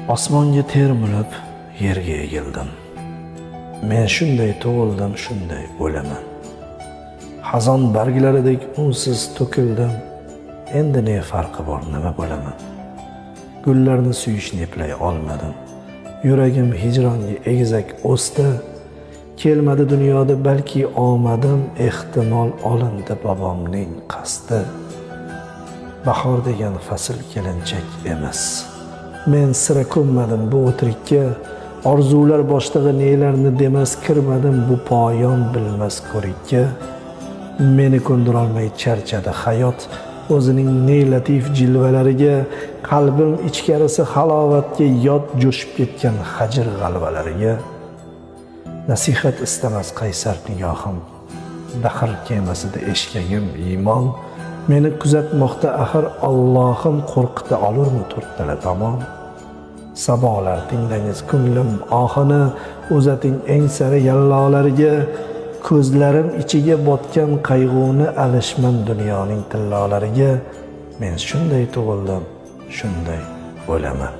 Osmonga termulib, yerga egildim. Men shunday tug'ildim, shunday o'laman. Xazon barglaridek unsiz to'kildim. Endi ne farqi bor, nima bo'laman? Gullarni suyishni eplay olmadim. Yuragim hijronga egizak o'sdi. Kelmadi dunyoda balki omadim, ehtimol olindi bobomning qasdi. Bahor degan fasl kelinchak emas. Men sira ko'nmadim bu o'tirikka. Orzular boshlig'i nelarni demas, kirmadim bu poyon bilmas ko'rikka. Meni ko'ndirolmay charchadi hayot o'zining ne latif jilvalariga, qalbim ichkarisi halovatga yod jo'shib ketgan hajr g'alvalariga. Nasihat istamas qaysar nigohim, dahr kemasida eshkagim iymon. Meni kuzatmoqda axir Allohim, qo'rqita olurmi to'rttala tomon? Sabolar tinglangiz ko'nglim ohini, uzating eng sara yallolariga. Ko'zlarim ichiga botgan qayg'uni alishman dunyoning tillolariga. Men shunday tug'ildim, shunday o'laman.